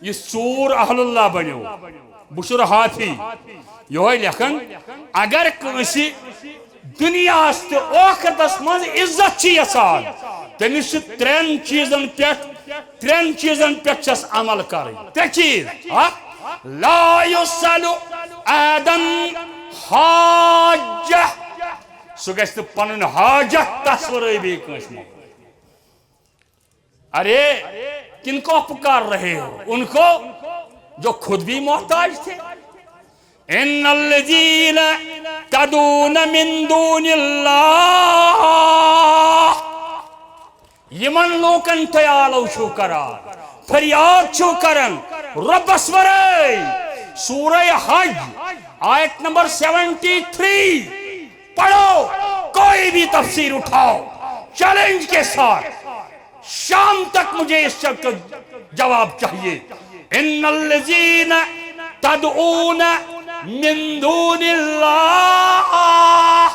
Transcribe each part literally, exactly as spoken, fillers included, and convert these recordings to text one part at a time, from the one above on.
یہِ ژوٗر اہل اللہ بنیو، بشر حافی، یہوے لیکھان، اگر کٲنٛسہِ دنیاہس تہٕ ٲخرتس منٛز عزت چھِ یژھان، تٔمِس چھِ ترٛٮ۪ن چیٖزن پٮ۪ٹھ، ترٛٮ۪ن چیٖزن پٮ۪ٹھ چھس عمل کرٕنۍ۔ ترٛےٚ چیٖز۔ اکھ، لا یسأل احدا حاجہ، سُہ گژھِ نہٕ پنُن حاجت تس ورٲے بیٚیہِ کٲنٛسہِ منٛگُن۔ ارے، کن کو پکار رہے ہو؟ ان کو، جو خود بھی محتاج تھے۔ ان الذین تدعون من دون اللہ، یمن لوکن تیالو چھو کران، فریاد چھو کران ربس ورٲے۔ سورہ حج، آیت نمبر سیونٹی تھری۔ پڑھو، کوئی بھی تفسیر اٹھاؤ، چیلنج کے ساتھ، شام تک مجھے اس شخص کا جواب چاہیے۔ ان الذین تدعون من دون اللہ،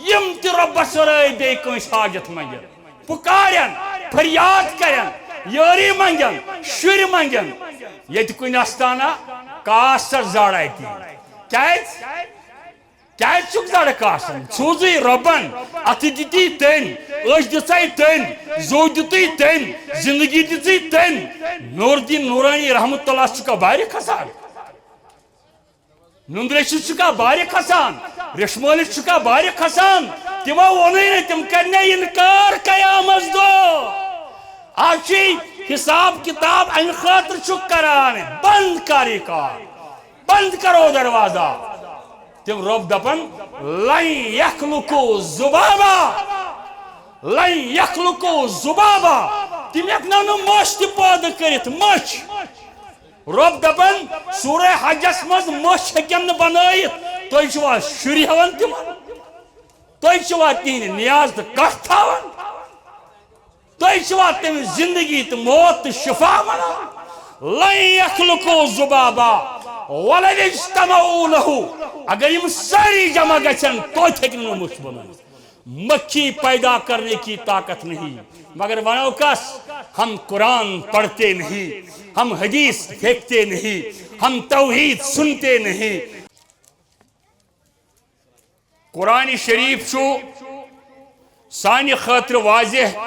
یم تہِ رۄبس ورٲے بیٚیہِ کٲنٛسہِ حاجت منٛگن، پُکارن، فریاد کرن، یٲری منٛگن، شُرۍ منٛگن، ییٚتہِ کُنہِ استانہ کاس سا زڑ اتی۔ کیازِ؟ کیازِ چھُکھ زڑ کاسان؟ سوٗزٕے رۄبن، اتھٕ دِتی تٔمۍ، أچھ دِژے تٔمۍ، زُو دیُتُے تٔمۍ، زندگی دِژٕے تٔمۍ۔ نور الدین نورانی رحمت اللہ چھُکھا بارِ کھسان؟ نُندرِ چھُکھا بارِ کھسان؟ ریشمٲلِس چھُکھا بارِ کھسان؟ تِمو ووٚنُے نہٕ، تِم کرنَے انکار قیامس دۄہ۔ آز چھُے حساب کتاب امہِ خٲطرٕ چھُکھ کران، بند کر یہِ کار۔ بند کرو دروازہ۔ تِم رۄب دپان، لن یخلقوا ذبابا، لن یخلقوا ذبابا۔ تِم ہیٚکنو نہٕ مٔچھ تہِ پٲدٕ کٔرِتھ، مٔچھ۔ رۄب دپان، سورہ حجس منٛز مٔچھ ہیٚکن نہٕ بنٲیِتھ۔ تُہۍ چھِوا شُرۍ ہٮ۪وان تِمن؟ تُہۍ چھِوا تِہنٛدِ نیاز تہٕ کتھ تھاوان؟ تُہۍ چھِوا تٔمِس زندگی تہٕ موت تہٕ شفا ونان؟ لن یخلقوا ذبابا ولو اجتمعوا لہ۔ اگر یِم سٲری جمع گژھن، توتہِ ہیٚکہِ نہٕ مٔچھ بنٲوِتھ۔ مکھی پیدا کرنے کی طاقت نہیں۔ مگر ونو کس؟ ہم قرآن پڑھتے نہیں، ہم حدیث پھینکتے نہیں، ہم توحید سنتے نہیں۔ قرآن شریف چھُ سانہِ خٲطرٕ واضح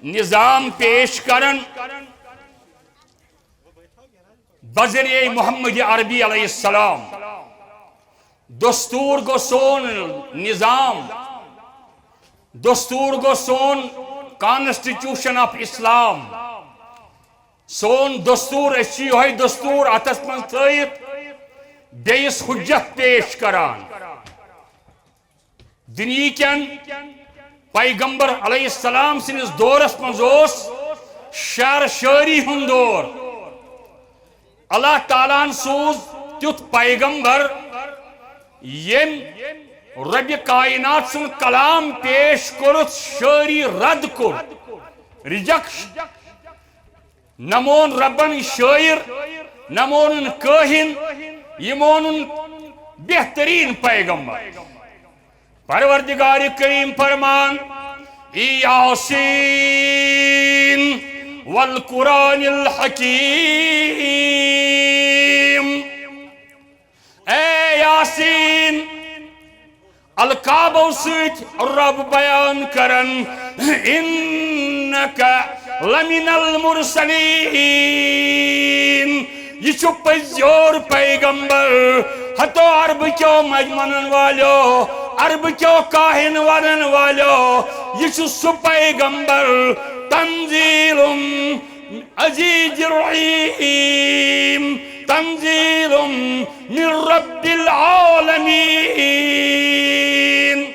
نظام پیش کران بذریعہ محمد عربی علیہ السلام۔ دستور گوٚو سون نظام، دستور گوٚو سون constitution of Islam۔ سون دستور، أسۍ چھِ یِہوٚے دستور اَتھَس منٛز تھٲیِتھ بیٚیِس حجت پیش کران۔ دُنیہِکٮ۪ن پیغمبر علیہ السلام سٕنٛدِس دورس منٛز اوس شعر شٲعری ہُنٛد دور۔ اللہ تعالیٰ ہن سوٗز تیُتھ پیغمبر، ییٚمۍ رۄبِ کائنات سُنٛد کلام پیش کوٚرُتھ شٲعری رد کوٚر، ریجیکشن۔ نہ مون ربن شٲعر، نہ مونُن کٲہِن، یہِ مونُن بہترین پیغمبر۔ پروردگار کریم فرمان، یاسین والقرآن الحکیم۔ اے یاسین، القابو سۭتۍ رب بیان کران، انک لمن المرسلین۔ یہِ چھُ پٔزیور پیغمبر۔ ہتو عربہٕ کیو مجہِ ونن والیو، عربہٕ کیو کاہن ونن والیو، یہِ چھُ سُہ پیغمبر۔ تنزیل عزیز الرحیم، تنزیل من رب العالمین۔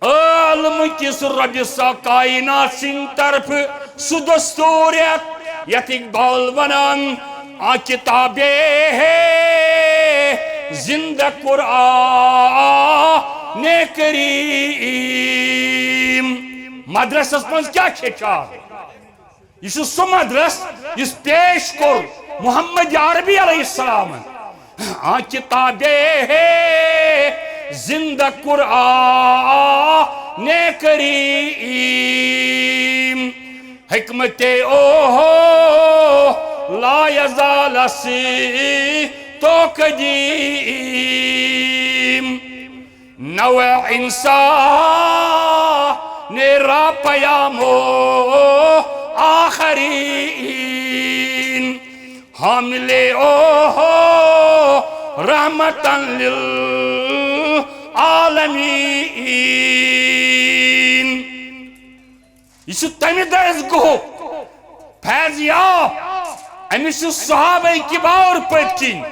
عالم کس رب سا کائنات سٕنٛدِ طرفہٕ سُہ دستور یتھ، یتھ اقبال ونان، آ کتابے ہے زندہ قرآن کریم۔ مدرسس منٛز کیٛاہ چھِ ہیٚچھان؟ یہِ چھُ سُہ مدرس یُس پیش کوٚر محمد عربی علیہ السلامن۔ آ کتابے ہے زندہ قرآن کریم، حکمت او ہو زالس تو قدیم، نوع انسان را پیام و آخرین، حامل او رحمتاً للعالمین۔ یہ چھُ تمہِ درس گوہُک فیض یاب، أمِس چھِ صحابہ کبار پٔتۍ کِنۍ،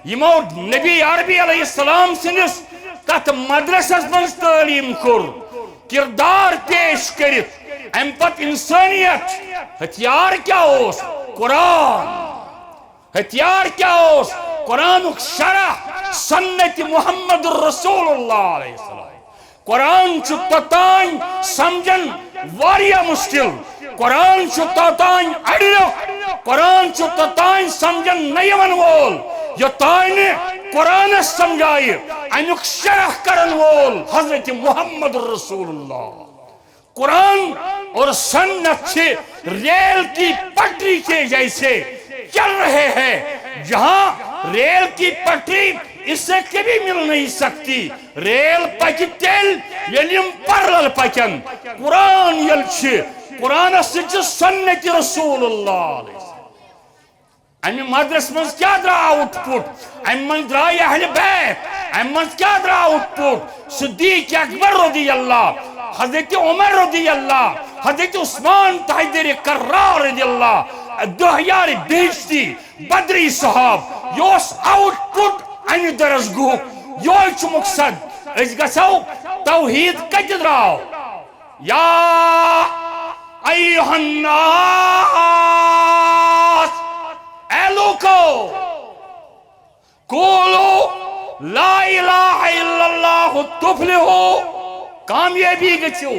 یِمو نبی عربی علیہ السلام سٕنٛدِس تتھ مدرسس منٛز تعلیٖم کوٚر، کردار پیش کٔرِتھ۔ امہِ پتہٕ انسٲنیت، ہتھیار کیٛاہ اوس؟ قرآن۔ ہتھیار کیٛاہ اوس؟ قرآنُک شرح، سنت محمد رسول اللہ علیہ السلام۔ قرآن چھُ توٚتام سمجھن واریاہ مشکل۔ قرآن چھُ توٚتام اڑیُک۔ قرآن چھُ توٚتام سمجھن نہ یِوان وول، یوٚتام نہٕ قرآنس سمجھایہِ امیُک شرح کرن وول حضرت محمد رسول اللہ۔ قرآن اور سنت سے ریل کی پٹری کے جیسے چل رہے ہیں۔ جہاں ریل کی پٹری اس سے کبھی مل نہیں سکتی، ریل پکہِ تیل ییٚلہِ یِم parallel پکن۔ قرآن ییٚلہِ چھِ، قرآنس سۭتۍ چھِ سنت رسول اللہ علیہ السلام۔ امہِ مدرس منٛز کیٛاہ درٛاو output؟ امہِ منٛز درٛاے اہل بیت۔ امہِ منٛز کیٛاہ درٛاو output؟ صدیق اکبر رضی اللہ، حضرت عمر رضی اللہ، حضرت عثمان تاجدار کرار رضی اللہ، دہ یار بہشتی، بدری صحاب، یہِ اوس output امہِ درس گوہُک۔ یہوے چھُ مقصد۔ أسۍ گژھو توحید کتہِ درٛاو؟ یا ایھا الناس، اے لوکو، قولوا لا الہ الا اللہ تفلحوا، کامیابی گژھِو،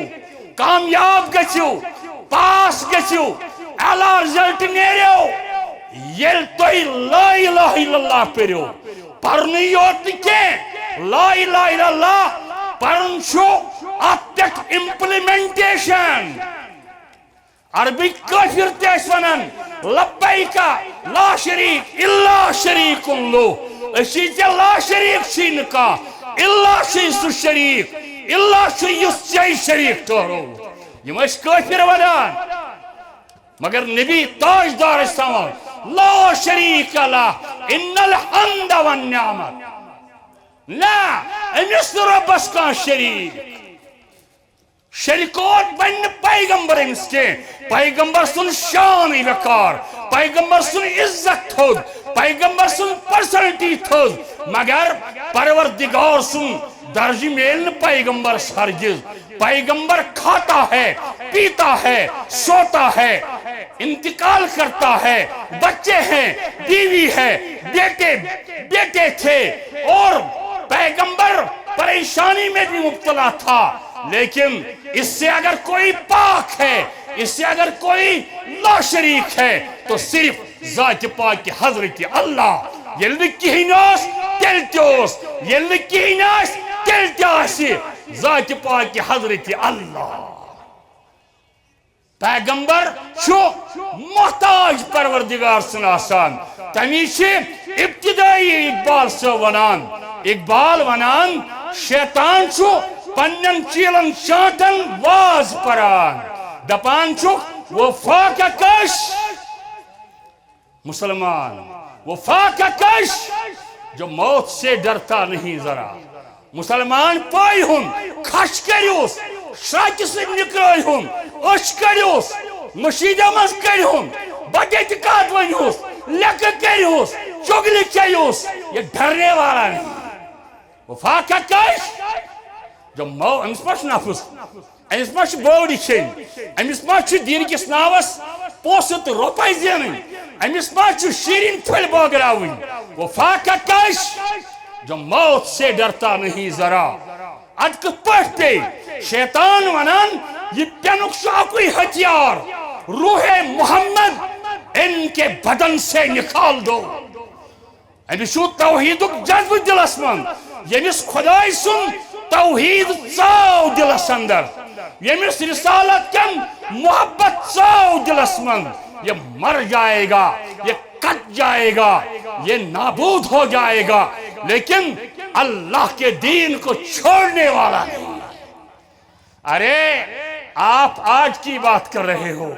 کامیاب گژھِو، پاس گژھِو، اعلیٰ result نیرِو، ییٚلہِ تُہۍ لا الہ الا اللہ پٔرِو۔ پرنُے یوت نہٕ کینٛہہ، لا الہ الا اللہ پرُن چھُ، اتھ پٮ۪ٹھ implementation۔ عربٕکۍ کٲفر تہِ ٲسۍ ونان، لبیک لا شریک الا شریک اللہ۔ أسۍ چھِ ژےٚ لا شریک چھُے نہٕ کانٛہہ، الا چھُے سُہ شریک، الا چھُ یُس ژےٚ شریک ٹھٔہرووُتھ۔ یِم ٲسۍ کٲفر ونان، مگر نبی تاجدار ٲسۍ تھاوان، لا شریک لہ، ان الحمد والنعمت۔ نہ، أمِس نہٕ رۄبس کانٛہہ شریک۔ شریکوت بنہِ نہٕ پیغمبر أمِس کینٛہہ۔ پیغمبر سُنٛد شانٕے وقار، پیغمبر سُنٛد عزت تھوٚد، پیغمبر سُنٛد personality تھٔز، مگر پروردگار سُنٛد درجہٕ میلہِ نہٕ پیغمبرس ہرگز۔ پیغمبر کھاتا ہے، پیتا ہے، سوتا ہے، انتقال کرتا ہے، بچے ہیں، بیوی ہے، بیٹے، بیٹے تھے، اور پیغمبر پریشانی میں بھی مبتلا تھا، لیکن اس سے اگر کوئی پاک ہے، اس سے اگر کوئی لا شریک ہے، تو صرف ذات پاک حضرت اللہ۔ ییٚلہِ نہٕ کِہیٖنۍ اوس، تیٚلہِ تہِ اوس۔ ییٚلہِ نہٕ کِہیٖنۍ آسہِ، تیٚلہِ تہِ آسہِ۔ ذات پاک حضرت اللہ۔ پیغمبر چھُ محتاج پروردگار سُنٛد آسان۔ تمی چھِ ابتدائی اقبال صٲب ونان۔ اقبال ونان، شیطان چھُ پننٮ۪ن چیلن چانٹن واز پران۔ دپان چھُکھ، وفا کا کش۔ مسلمان، وفا کا کش، جو موت سے ڈرتا نہیں ذرا۔ مسلمان پٲے ہُن، کھش کٔرِوس، شراکہِ سۭتۍ نِکرٲے ہُن، أچھ کٔڑِوس، مشیٖدِ منٛز کٔڑۍ ہُن، بد اعتقاد ؤنِوس، لیٚکہٕ کٔرِوس، چُگلہِ چیٚیوس، یہ ڈرنے والا نہیں۔ وفا کا کش، جو مو-، أمِس ما چھُ نفس؟ أمِس ما چھُ بٲوڑی کھیٚنۍ؟ أمِس ما چھُ دیٖن کِس ناوس پونٛسہٕ تہٕ رۄپے زینٕنۍ؟ أمِس ما چھُ شیٖرِنۍ پھٔلۍ بٲگراوٕنۍ؟ وفا کا کش، جو موت سے ڈرتا نہیں ذرا۔ اتھ کِتھ پٲٹھۍ پیٚیہِ؟ شیطان ونان، یہِ پٮ۪نُک چھُ اکُے ہتھیار، روح محمد ان کے بدن سے نکال دو۔ أمِس چھُ توحیٖدُک جذبہٕ دِلس منٛز، ییٚمِس خۄداے سُنٛد توحیٖد ژاو دِلس اندر، ییٚمِس رسالت کٮ۪ن محبت ژاو دِلس منٛز، یہِ مر جائے گا، یہِ جائے گا، یہ نابود ہو جائے گا، لیکن اللہ کے دین کو چھوڑنے والا نہیں۔ ارے، آپ آج کی بات کر رہے ہو،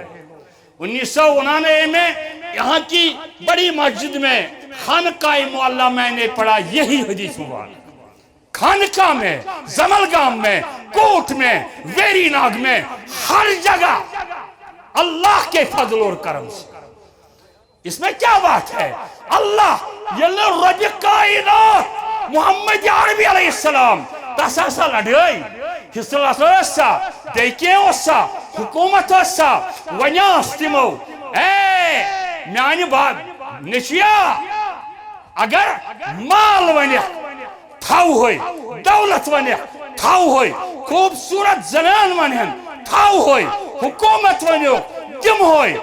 انیس سو انانوے میں یہاں کی بڑی مسجد میں، خانقاہ معلیٰ میں نے پڑھا یہی حدیث مبارک۔ خانقاہ میں، زملگام میں، کوٹ میں، ویری ناگ میں، ہر جگہ اللہ کے فضل اور کرم سے۔ اس میں کیا بات ہے؟ اللہ، ییٚلہِ رۄبِ کائنات محمد عربی علیہ السلام، تس ہسا لڑٲے، حصہٕ لسا ٲس سا، بیٚیہِ کینٛہہ اوس سا، حکومت ٲس سا، ونیاس تِمو، اے میانہِ با-، نیٚچویا، اگر مال ونکھ، تھاوہوے، دولت ونکھ، تھاوہوے، خوبصورت زنان ونہن، تھاوہوے، حکومت ونیو، دمہوے۔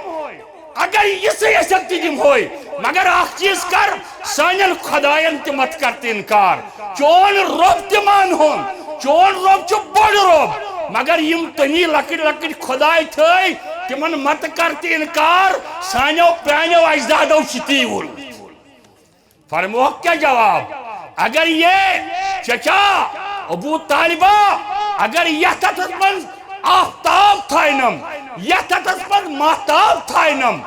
اگر یژھے یژھکھ تہِ دمہوے، مگر اکھ چیز کر، سانٮ۪ن خداین تہِ مت کر تہٕ انکار۔ چون رۄب تہِ مانہون، چون رۄب چھُ بوٚڑ رۄب، مگر یِم تٔمی لۄکٕٹۍ لۄکٕٹۍ خداے تھٲے، تِمن مت کر تہٕ انکار، سانیو پرانیو اجدادو چھُ تی ووٚنمُت۔ فرمووُکھ کیا جواب؟ اگر یہ چچا ابو طالبہ، اگر یتھ ہتس منٛز آفتاب تھاینم، یتھ ہتس منٛز ماہتاب تھاینم،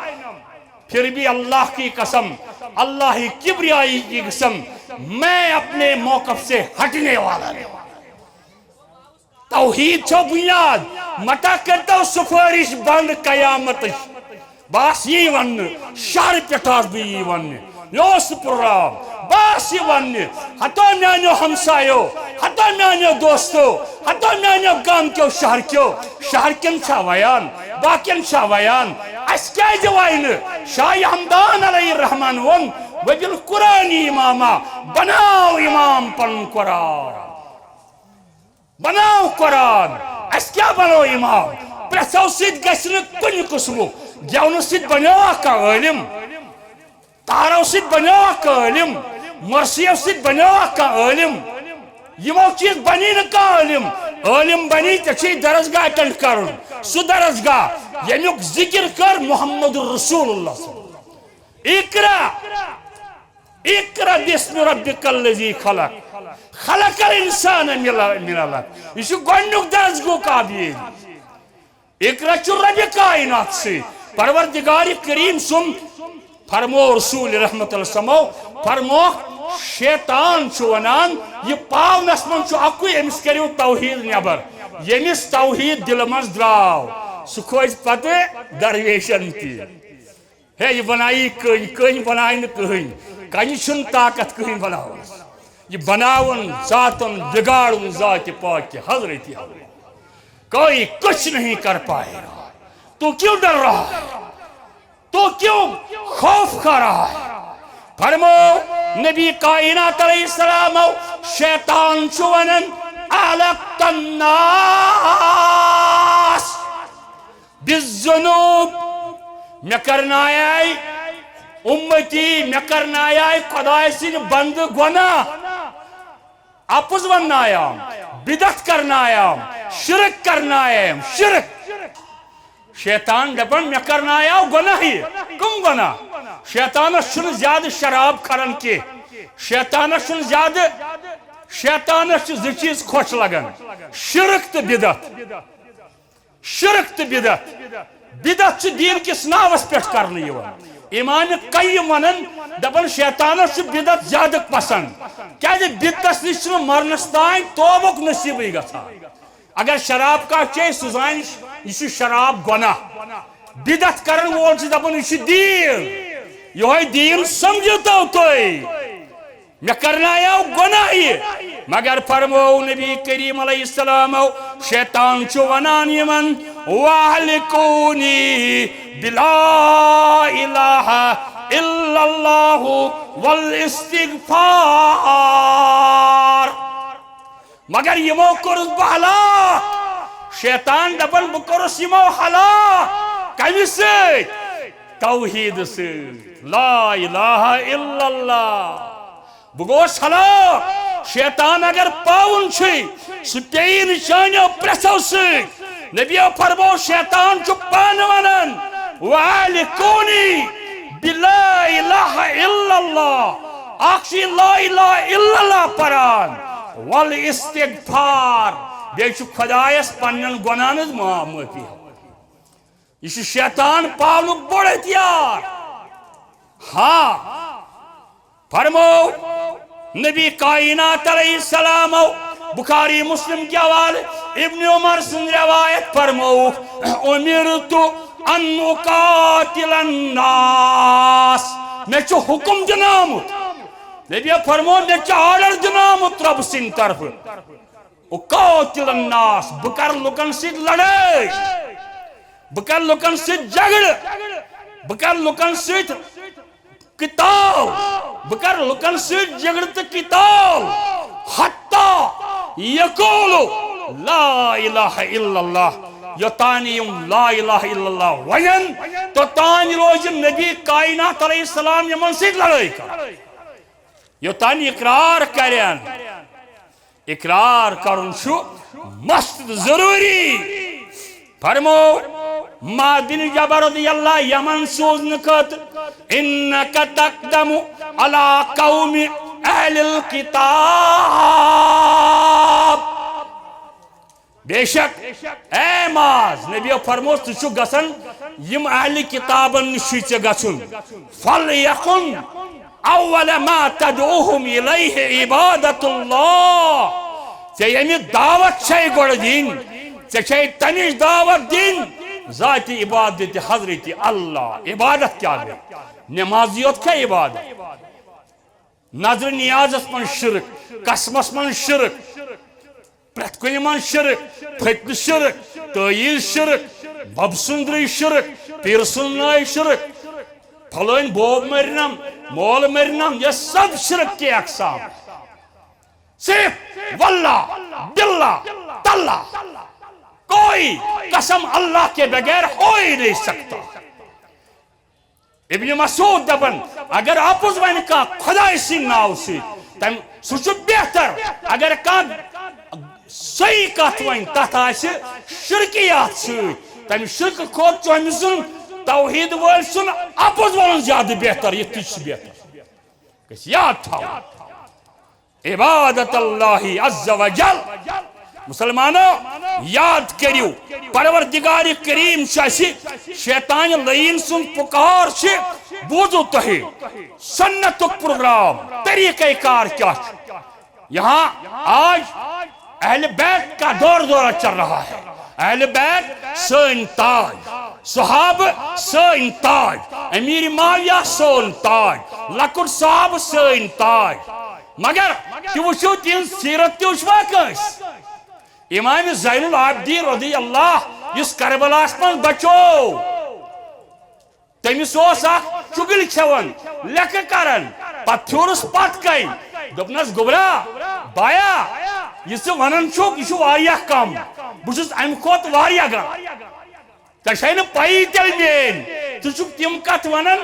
پھر بھی اللہ کی قسم، اللہ کی کبریائی کی قسم، میں اپنے موقف سے ہٹنے والا نہیں۔ توحید چھو بنیاد، متا کٔرتو سفارش بند قیامتٕچ۔ بس یی وننہٕ، شہرٕ پٮ۪ٹھ آس بہٕ یی وننہٕ۔ مےٚ اوس نہٕ پروگرام، بس یہِ وننہٕ، ہتو میانیو ہمسایو، ہتو میانیو دوستو، ہتو میانیو گامکیو شہرکیو، شہرکٮ۪ن چھا ویان، باقین چھا ویان، اسہِ کیازِ وایہِ نہٕ؟ شاہ ہمدان علیہ الرحمان ووٚن، "وبالقرآن اماما"، بناو امام پنُن قرآن۔ بناو قرآن۔ اسہِ کیٛاہ بنوو امام؟ پرٛژھو سۭتۍ گژھِ نہٕ کُنہِ قٕسمُک۔ گٮ۪ونہٕ سۭتۍ بنیوا کانٛہہ عٲلِم؟ تارو سۭتۍ بنیوا کانٛہہ عٲلِم؟ مرثیو سۭتۍ بنیوا کانٛہہ عٲلِم؟ یِمو چیٖز بنی نہٕ کانٛہہ عٲلِم۔ عٲلِم بنی ژےٚ چھُے درسگاہ اٹینڈ کرُن۔ سُہ درسگاہ ییٚمیُک ذکر کر محمد رسول اللہ صلی اللہ علیہ وسلم۔ اقرا، اقرا باسم ربک الذی خلق، خلق الانسان من، من علق۔ یہِ چھُ گۄڈٕنیُک درس گوٚو کابیل۔ اقرا چھُ ربِ کائنات سۭتۍ، پروردگار کریم سُنٛد۔ فرمو رسول رحمت اللہ سمو، فرمو، شیطان چھُ ونان، یہِ پاونس منٛز چھُ اکُے، أمِس کٔرِو توحید نٮ۪بر۔ ییٚمِس توحید دِلہٕ منٛز درٛاو، سُہ کھوژِ پتہٕ درویشن تہِ۔ ہے، یہِ بنایی کٔنۍ، کٔنۍ بنایہِ نہٕ کٕہٕنۍ۔ کنہِ چھُنہٕ طاقت کٕہٕنۍ بناونس۔ یہِ بناوُن ذاتن، بگاڑُن ذاتِ پاک کہِ حضرت اللہ۔ کوئی کچھ نہیں کر پائے گا۔ تو کیوں ڈر رہا ہے؟ تو کیوں خوف کھا رہا ہے؟ فرمو، نبی کائنات علیہ السلام، شیطان چھُ ونان، "اہلکت الناس بالذنوب"، مےٚ کرنایے امتی، مےٚ کرنایے خدایہِ سٕنٛدۍ بندٕ گۄناہ۔ اپُز وننایام، بدعت کرنایام، شرک کرنایام، شرک۔ شیطان دپان، مےٚ کرنایاو گۄناہ یہِ۔ کم گۄناہ؟ شیطانس چھُنہٕ زیادٕ شراب کران کینٛہہ۔ شیطانس چھُنہٕ زیادٕ، شیطانس چھِ زٕ چیٖز خۄش لگان، شرک تہٕ بدعت۔ شرک تہٕ بدعت۔ بدعت چھُ دیٖن کِس ناوس پٮ۪ٹھ کرنہٕ یِوان۔ امام قیم ونان، دپان، شیطانس چھُ بدعت زیادٕ پسند، کیازِ بدعتس نِش چھُنہٕ مرنس تام توبُک نصیبٕے گژھان۔ اگر شراب کانٛہہ چیٚیہِ، سُہ زانہِ یہِ چھُ شراب گۄناہ۔ بدعت کرن وول چھُ دپان، یہِ چھُ دیٖن، یِہوٚے دیٖن سمجھِو تو تُہۍ۔ مےٚ کرنایاو گۄناہ یہِ، مگر فرموو نبی کریم علیہ السلام، شیطان چھُ ونان یِمن، "واہلکونی بلا الہ الا اللہ والاستغفار"۔ مگر یِمو کوٚرُس بہٕ ہلاک۔ شیطان دپان، بہٕ کوٚرُس یِمو ہلاک۔ کمہِ سۭتۍ؟ توحید سۭتۍ، لا الہ الا اللہ۔ بہٕ گوس ہلاک۔ شیطان اگر پاوُن چھُے، سُہ پیٚیہِ نہٕ چانیو پرٛژھو سۭتۍ۔ نبیو فرموو، شیطان چھُ پانہٕ ونان، "واہلکونی بلا الہ اللہ، اکھ چھُ یہِ لا الہ الا اللہ پران، والاستغفار، بیٚیہِ چھُ خۄدایس پننٮ۪ن گۄناہن ہٕنٛز معاف معٲفی ہٮ۪وان۔ یہِ چھُ شیطان پاونُک بوٚڑ ہتھیار۔ ہاں، فرمو نبی کائنات علیہ السلام، بخاری مسلم کے حوالے، ابن عمر سن روایت فرمو، "امرت ان اقاتل الناس"، مےٚ چھُ حکم دِنہٕ آمُت، نبی فرمو، مےٚ چھُ آرڈر دِنہٕ آمُت رب سٕنٛدِ طرفہٕ، "اقاتل الناس"، بہٕ کرٕ لُکن سۭتۍ لڑٲے، بہٕ کرٕ لُکن سۭتۍ جھگڑٕ، بہٕ کرٕ لُکن سۭتۍ قتال، بہٕ کرٕ لُکن سۭتۍ جھگڑٕ تہٕ قتال، حتی یقولوا لا الہ الا اللہ، یوٚتانۍ یِم لا الہ الا اللہ ونن، توٚتانۍ روزِ نبی کائنات علیہ السلام یِمن سۭتۍ لڑٲے کران۔ یوٚتانۍ اقرار کرن، اقرار کرُن چھُ مست ضروری۔ فرمو، معاذ بن جبل رضی اللہ یمن سوزنہٕ خٲطرٕ، "انک تقدم علی قوم اہل الکتاب"، بے شک اے معاذ، نبی فرمو، ژٕ چھُکھ گژھان یِم اہل کتابن نِش چھُے ژےٚ گژھُن۔ "فلیکن اول ما تدعوهم الیہ عبادت اللہ"، ژےٚ ییٚمہِ دعوت چھے گۄڈٕ دِنۍ، ژےٚ چھے تمِچ دعوت دِنۍ، ذاتِ عبادت حضرت اللہ۔ عبادت کیٛاہ گٔے؟ نمازٕے یوت کھا عبادت؟ نذر نیازس منٛز شرک، قسمس منٛز شرک، پرٛٮ۪تھ کُنہِ منٛز شرک، فتنہٕ شرک، تعویذ شرک، بب سُنٛد درٕے شرک، پیٖر سُنٛد ناوِ شرک، پھلٲنۍ بوب مرنم، مول مرنم، یہ سب شرک کے اقسام۔ صرف واللہ، باللہ، تاللہ، کوئی قسم اللہ کے بغیر ہو ہی نہیں سکتا۔ ابن مسعود دپان، اگر اپُز ونہِ کانٛہہ خدایہِ سٕنٛدِ ناوٕ سۭتۍ، تم-، سُہ چھُ بہتر۔ اگر کانٛہہ صحیح کتھ ونہِ، تتھ آسہِ شرکیات سۭتۍ، تمہِ شرکہٕ کھۄتہٕ چھُ أمۍ سُنٛد توحید وٲلۍ سُنٛد اپُز ونُن زیادٕ بہتر، یہِ تہِ چھُ بہتر۔ گژھِ یاد تھاوُن۔ عبادت اللہ عز و جل۔ مسلمانو، یاد کٔرِو، پروردگار کریم چھُ اَسہِ، شیطان لعین سُنٛد پُکار چھُ، بوٗزِو تُہۍ، سنتُک پروگرام، طریقہ کار کیٛاہ چھُ۔ یہاں آج اہل بیت کا دور دورہ چل رہا ہے۔ اہل بیت سٲنۍ تاج، صحابہ سٲنۍ تاج، امیر معاویہ سون تاج، لۄکُٹ صحابہ سٲنۍ تاج۔ مگر تہِ وٕچھِو، تِہنٛز سیرت تہِ وٕچھوا کٲنٛسہِ؟ امام زین العابدین رضی اللہ، یُس کربلاہس منٛز بچو، تٔمِس اوس اکھ چُگلۍ کھٮ۪وان، لیکھٕ کران، پتہٕ پھیوٗرُس پتھ کنۍ، دوٚپنس، "گوٚبرا، بایا، یہِ ژٕ ونان چھُکھ، یہِ چھُ واریاہ کم، بہٕ چھُس امہِ کھۄتہٕ واریاہ غلط۔ ژےٚ چھے نہٕ پیی تیٚلہِ میٲنۍ، ژٕ چھُکھ تِم کتھ ونان،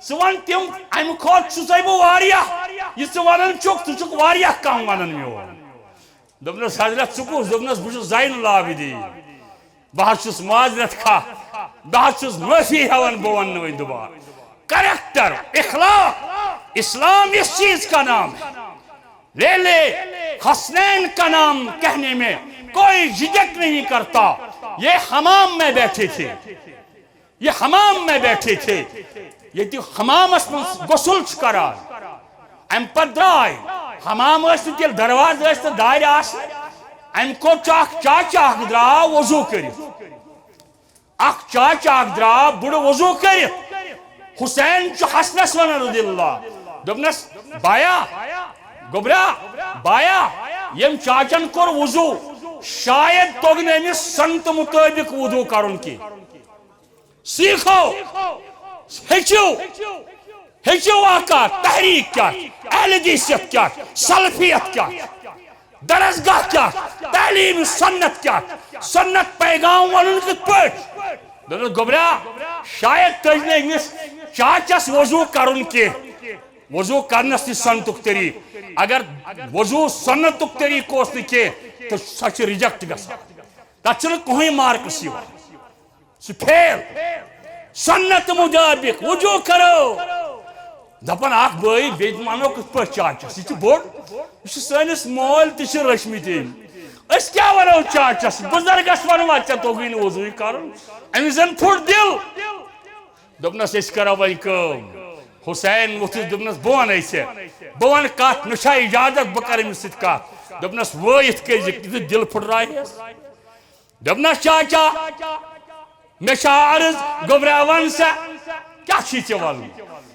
ژٕ ون تِم، امہِ کھۄتہٕ چھُسے بہٕ واریاہ، یہِ ژٕ ونان چھُکھ، ژٕ چھُکھ واریاہ کم ونان میون۔" دوٚپنس، "حضرت، ژٕ کُس؟" دوٚپنس، "بہٕ چھُس زین العابدین، بہٕ حظ چھُس معذرت خواہ، بہٕ حظ چھُس معٲفی ہٮ۪وان، بہٕ ونہٕ نہٕ وۄنۍ دُبارٕ۔" کریکٹر، اخلاق، اسلام اس چیز کا نام ہے۔ لیلے حسنین کا نام کہنے میں کوئی جھجک نہیں کرتا۔ یہ حمام میں بیٹھے تھے، یہ حمام میں بیٹھے تھے، ییٚتہِ حمامس منٛز غسل چھُ کران۔ امہِ پتہٕ درٛاے، حمام ٲسۍ نہٕ تیٚلہِ، دروازٕ ٲسۍ نہٕ دارِ آسان۔ امہِ کوٚر چھُ اکھ چاچہٕ اکھ درٛاو وضوٗ کٔرِتھ۔ اکھ چاچہٕ اکھ درٛاو بُڈٕ وضوٗ کٔرِتھ۔ حسین چھُ حسنس ونان رضی اللہ، دوٚپنس، "بایا، گوٚبرا، بایا، ییٚمۍ چاچن کوٚر وضوٗ، شاید توٚگ نہٕ أمِس سنتہٕ مُطٲبِق وضوٗ کرُن کینٛہہ۔" سیٖکھو، ہیٚچھِو، ہیٚچھِو اکھ اکھ تحریک کیٛاہ چھِ، اہل حدیثیت کیٛاہ چھِ، سلفیت کیٛاہ چھِ، درسگاہ کیٛاہ چھِ، تعلیم سنت کیٛاہ چھِ، سنت پیغام ونُن کِتھ پٲٹھۍ۔ دوٚپنس، گوٚبرا، شاید تٔج نہٕ أمِس چاچس وضوٗ کرُن کینٛہہ، وضوٗ کرنس تہِ سنتُک طریٖقہٕ۔ اگر وضوٗ سنتُک طریٖقہٕ اوس نہٕ کینٛہہ، تہٕ سۄ چھِ reject گژھان، تتھ چھُنہٕ کٕہٕنۍ marks یِوان۔ سُہ فیل۔ سنت مطابق وضو کرو۔ دپان اکھ بٲے بیٚیہِ ونو کِتھ پٲٹھۍ چاچس، یہِ چھُ بوٚڑ، یہِ چھُ سٲنِس مٲلۍ تہِ چھِ رٔچھمٕتۍ أمۍ۔ أسۍ کیٛاہ ونو چاچس؟ بُزرگس ونوا ژےٚ توٚگُے نہٕ وضوٗے کرُن؟ أمِس زن پھُٹ دِل۔ دوٚپنس أسۍ کرو وۄنۍ کٲم۔ حسین ووٚتھُس، دوٚپنس بہٕ ونے ژےٚ، بہٕ ونہٕ کتھ، مےٚ چھا اجازت بہٕ کرٕ أمِس سۭتۍ کتھ؟ دوٚپنس وٲیِتھ کٔرۍ زِ یُتھ دِل پھُٹرایہس۔ دوٚپنس چاچا، مےٚ چھا عرض، گوٚبرا وَن سا، کیٛاہ چھی ژےٚ وَنُن؟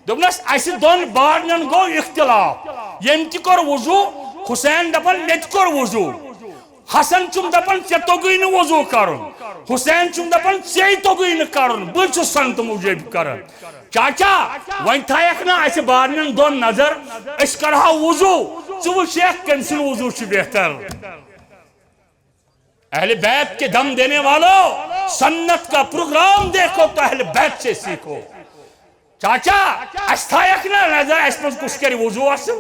دوٚپنس اَسہِ دۄن بارنٮ۪ن گوٚو اختلاف، ییٚمۍ تہِ کوٚر وضوٗ، حسین دپان مےٚ تہِ کوٚر وضوٗ، حسن چھُم دپان ژےٚ توٚگُے نہٕ وضوٗ کرُن، حسین چھُم دپان ژےٚ توٚگُے نہٕ کرُن، بہٕ چھُس سنتہٕ موٗجوٗب کران۔ چاچا، وۄنۍ تھایکھ نا اَسہِ بارنٮ۪ن دۄن نظر، أسۍ کرہاو وضوٗ، ژٕ وٕچھکھ کٔمۍ سُنٛد وضوٗ چھُ بہتر۔ اہل بیت کے دم دینے والو، سنت کا پروگرام دیکھو تو اہل بیت سے سیکھو۔ چاچا، اَسہِ تھایکھ نا نظر اَسہِ منٛز کُس کرِ وضوٗ اصل؟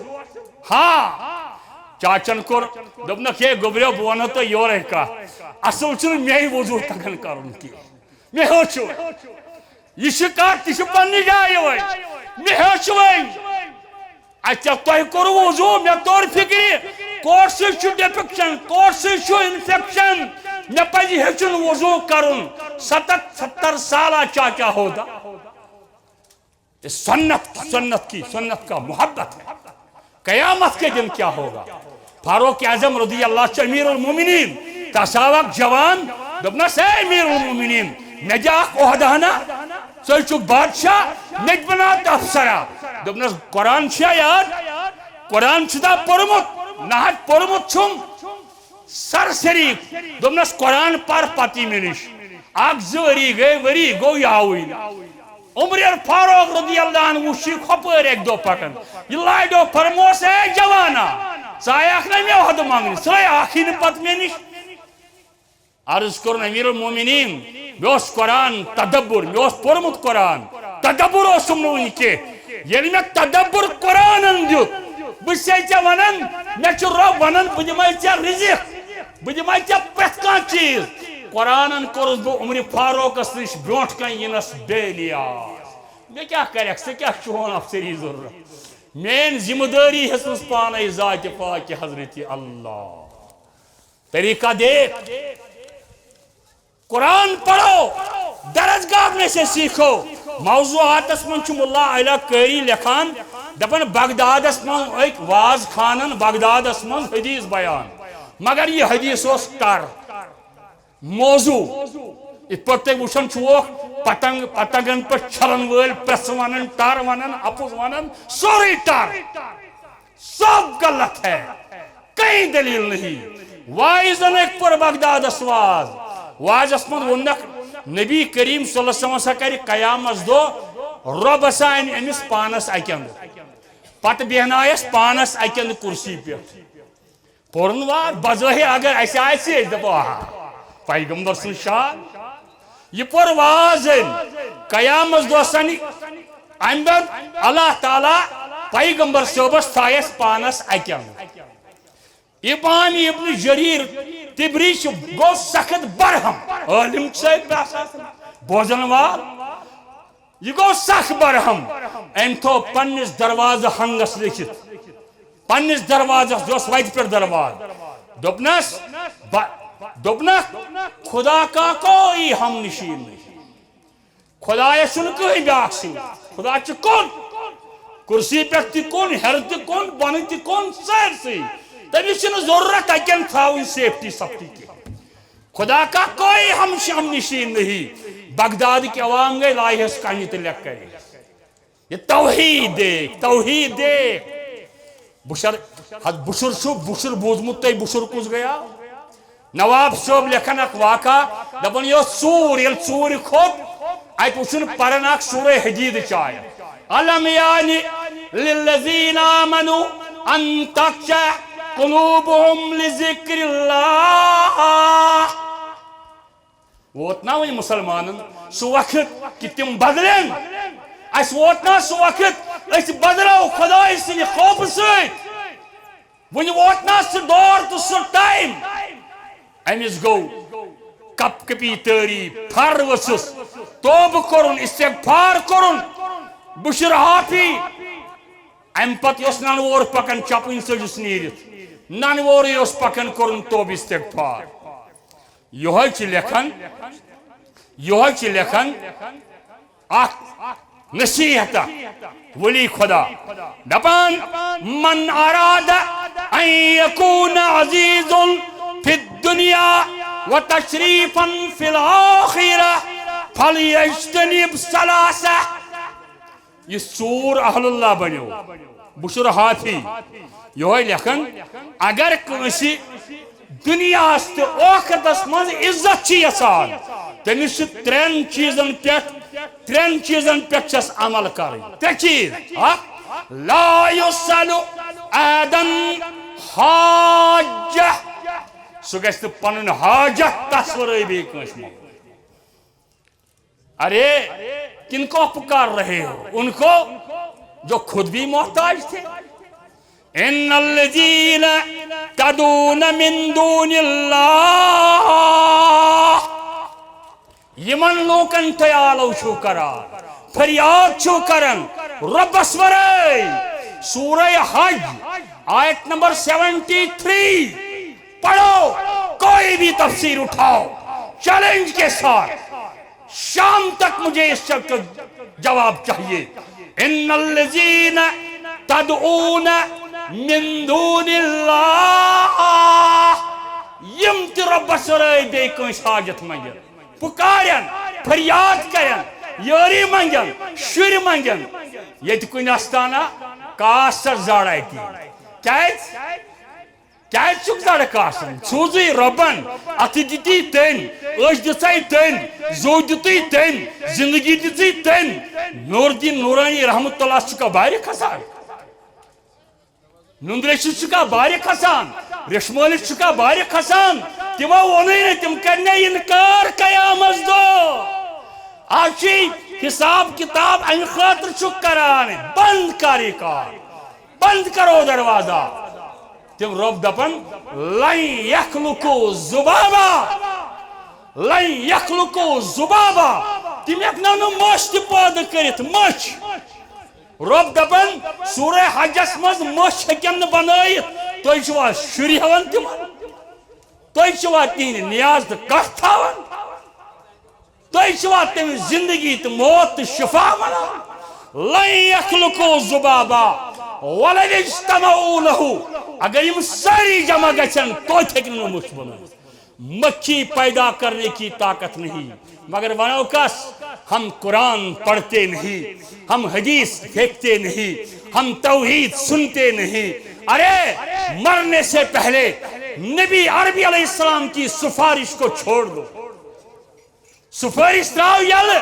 ہاں۔ چاچن کوٚر، دوٚپنکھ ہے گوٚبریو بہٕ ونہو تۄہہِ یورے کتھ، اصل چھُنہٕ مے وضوٗ تگان کرُن کینٛہہ، مےٚ ہیوٚچھ وۄنۍ۔ یہِ چھِ کتھ، تہِ چھِ پننہِ جایہِ وۄنۍ، مےٚ ہیوٚچھ وۄنۍ۔ اچھا، تۄہہِ کوٚروٕ وضوٗ، مےٚ توٚر فِکرِ، کوٹ سۭتۍ چھُ ڈِفیکشن، کوٹ سۭتۍ چھُ انفیکشن، مےٚ پزِ ہیٚچھُن وضوٗ کرُن۔ ستتھ ستر سالہ چاچا ہوتا۔ یہ سنت، سنت کی، سنت کا محبت ہے۔ قیامت کے دن کیا ہوگا؟ فاروق اعظم رضی اللہ عنہ امیر المومنین، تس آو اکھ جوان، دوٚپنس، اے امیر المومنین، مےٚ دِ اکھ عہدہ ہنا، ژٕ چھُکھ بادشاہ، مےٚ تہِ بناو تہٕ افسرا۔ دوٚپنس، قرآن چھا یاد؟ قرآن چھُ دا پوٚرمُت؟ نہ حظ، پوٚرمُت چھُم۔ سرسری۔ دوٚپنس، قرآن پر پتی مےٚ نِش۔ اکھ زٕ ؤری گٔے، ؤری گوٚو یاوٕے نہٕ۔ عمر فاروق رضی اللہ عنہ وُچھ یہِ ہۄپٲرۍ اکہِ دۄہ پکان۔ یہِ لاڈیو فرموس، اے جوانا، ژٕ آیکھ نہ مےٚ عہدٕ منگنہِ، ژٕ آے اکھٕے نہٕ پتہٕ مےٚ نِش۔ عرض کوٚرُن، امیر المومنین، مےٚ اوس قرآن تدبر، مےٚ اوس پوٚرمُت قرآن، تدبر اوسُم نہٕ وُنہِ کینٛہہ۔ ییٚلہِ مےٚ تدبر قرآنن دیُت، بہٕ چھسے ژےٚ ونان، مےٚ چھُ رۄب ونان، بہٕ دِمے ژےٚ رزق، بہٕ دِمے ژےٚ پرٛٮ۪تھ کانٛہہ چیٖز۔ قرآنن کوٚرُس بہٕ عمر فاروقس نِش برونٛٹھ کنہِ یِنس بے نیاز۔ مےٚ کیٛاہ کرکھ، ژےٚ کیٛاہ چھُ چون افسری ضروٗرت؟ میٲنۍ ذمہٕ دٲری ہیٚژمٕژ پانے ذاتِ پاکہِ حضرت اللہ۔ طریقہ دیکھ، قرآن پڑھو، درسگاہ میں سے سیکھو۔ موضوعاتس منٛز چھُ ملا علی قاری لیکھان، دپان بغدادس منٛز أکۍ واز خانن بغدادس منٛز حدیث بیان، مگر یہِ حدیث اوس ٹر، موضوع۔ یِتھ پٲٹھۍ تُہۍ وٕچھان چھِوکھ، پتنگ، پتنگن پٮ۪ٹھ چھلن وٲلۍ پرٛژھ ونان، ٹر ونان، اپُز ونان، سورُے ٹر۔ سب غلط ہے، کہیں دلیل نہیں۔ واعظن ایک پر بغدادس واز، واعظس منٛز ووٚننکھ، نبی کریم صلی اللہ علیہ وسلم ہسا کرِ قیامس دۄہ رۄب ہسا انہِ أمِس پانس اکہِ اندٕ، پتہٕ بیہنایس پانس اکہِ اندٕ کرسی پٮ۪ٹھ۔ پوٚرُن واز، بظٲہر اگر اسہِ آسہِ، أسۍ دپو، آہا، پیغمبر سٕنٛز شان۔ یہِ پوٚر واز أمۍ، قیامس دۄہ سنہِ امہِ دۄہ اللہ تعالیٰ پیغمبر صٲبس تھایس پانس اکہِ اندٕ۔ امام ابن جریر طبری چھُ، گوٚو سخت برہم، عٲلم چھُ سۭتۍ باسان، بوزن وال۔ یہِ گوٚو سخ برہم۔ أمۍ تھوٚو پننِس دروازٕ ہنگس لیکھِتھ، پننِس دروازس، یہِ اوس وتہِ پٮ۪ٹھ دروازٕ، دوٚپنس، ب-، دوٚپنکھ، خدا کا کوئی ہم نشین نہیں۔ خدایس چھُنہٕ کٕہٕنۍ بیٛاکھ سۭتۍ۔ خدا چھُ کُن۔ کرسی پٮ۪ٹھ تہِ کُن، ہیٚرٕ تہِ کُن، بۄنہٕ تہِ کُن، سٲرسٕے۔ تٔمِس چھُنہٕ ضروٗرت اتٮ۪ن تھاوٕنۍ سیفٹی سیفٹی کینٛہہ۔ خدا کا کوئی ہم ہم نشین نہیں۔ بغداد کی عوام گئی لائحس کنہِ تہٕ لیکھ کرے۔ یہ توحید دیکھ، توحید دیکھ۔ بشر، حض بشر چھُ، بشر بوٗزمُت تۄہہِ، بشر کُس گٔیاو؟ نواب صٲب لیکھان اکھ واقعہ، دپان یہِ اوس ژوٗر، ییٚلہِ ژوٗرِ کھوٚت، اتہِ وُچھُن پران اکھ سورہ حدیدٕچ آیت۔ الم یعن للذین آمنوا ان تخشع قلوبهم لذکر اللہ۔ ووت نا وۄنۍ مُسلمانن سُہ وقت کہِ تِم بدلن؟ اسہِ ووت نا سُہ وقت أسۍ بدلو خدایہِ سٕنٛدِ خوفہٕ سۭتۍ؟ وۄنۍ ووت نا سُہ دور تہٕ سُہ ٹایم؟ أمِس گوٚو کپ کپی تٲری، تھر ؤژھٕس، توبہٕ کوٚرُن، استغفار کوٚرُن۔ بشر حافی امہِ پتہٕ یۄس ننہٕ وور پکان، چپٕنۍ ژٔجِس نیٖرِتھ، ننہٕ وورٕے اوس پکان، کوٚرُن توبہٕ استغفار۔ یہوے چھِ لیکھان، یہوے چھِ لیکھان اکھ نصیحت ولی خدا، دپان، من اراد ان یکون عزیز فی الدنیا و تشریفا فی الاخرہ فلیجتنب ثلاثہ۔ یہِ ژوٗر اہل اللہ بنیو، بشر حافی، یہوے لیکھان، اگر کٲنٛسہِ دنیاہس تہٕ ٲخرتس منٛز عزت چھِ یژھان، تٔمِس چھِ ترٛٮ۪ن چیٖزن پٮ۪ٹھ، ترٛٮ۪ن چیٖزن پٮ۪ٹھ چھس عمل کرٕنۍ۔ ترٛےٚ چیٖز۔ اکھ، لا یسأل احدا حاجہ، سُہ گژھِ نہٕ پنُن حاجت تس ورٲے بیٚیہِ کٲنٛسہِ منٛگُن۔ ارے، کن کو پکار رہے ہو؟ ان کو جو خود بھی محتاج تھے۔ ان الذین تدعون من دون اللہ، یمن لوکن تُہۍ آلو چھو کران، فریاد چھو کران رۄبس ورٲے۔ سورہ حج، آیت نمبر سیونٹی تھری پڑھو، کوئی بھی تفسیر اٹھاؤ، چیلنج کے ساتھ، شام تک مجھے اس شخص کا جواب چاہیے۔ ان الذین تدعون من دون اللہ، یم تہِ رۄبس ورٲے بیٚیہِ کٲنٛسہِ حاجت منٛگن، پکارن، فریاد کرن، یٲری منٛگن، شُرۍ منٛگن، ییٚتہِ کُنہِ استانہ کاس سر زاڑ اتی۔ کیازِ؟ کیازِ چھُکھ زڑٕ کاسان؟ سوٗزٕے رۄبن، اتھٕ دِتی تٔمۍ، أچھ دِژے تٔمۍ، زُو دیُتُے تٔمۍ، زندگی دِژٕے تٔمۍ۔ نور الدین نورانی رحمت اللہ چھُکھا بارِ کھسان؟ نُندرِ چھُکھا بارِ کھسان؟ ریشمٲلِس چھُکھا بارِ کھسان؟ تِمو ووٚنُے نہٕ، تِم کرنَے انکار قیامس دۄہ۔ آز چھُے حساب کتاب امہِ خٲطرٕ چھُکھ کران، بند کر یہِ کار۔ بند کرو دروازہ۔ تِم رۄب دپان، لن یخلقوا ذبابا، لن یخلقوا ذبابا۔ تِم ہیٚکنو نہٕ مٔچھ تہِ پٲدٕ کٔرِتھ، مٔچھ۔ رۄب دپان، سورہ حجس منٛز مٔچھ ہیٚکن نہٕ بنٲیِتھ۔ تُہۍ چھِوا شُرۍ ہٮ۪وان تِمن؟ تُہۍ چھِوا تِہنٛدِ نیاز تہٕ کتھ تھاوان؟ تُہۍ چھِوا تٔمِس زندگی تہٕ موت تہٕ شفا ونان؟ لن یخلقوا ذبابا ولو اجتمعوا لہ۔ اگر یِم سٲری جمع گژھن، توتہِ ہیٚکہِ نہٕ مٔچھ بنٲوِتھ۔ مکھی پیدا کرنے کی طاقت نہیں۔ مگر ونو کس؟ ہم قرآن پڑھتے نہیں، ہم حدیث پھینکتے نہیں، ہم توحید سنتے نہیں۔ ارے، مرنے سے پہلے نبی عربی علیہ السلام کی سفارش کو چھوڑ دو۔ سفارش تراو یلہٕ،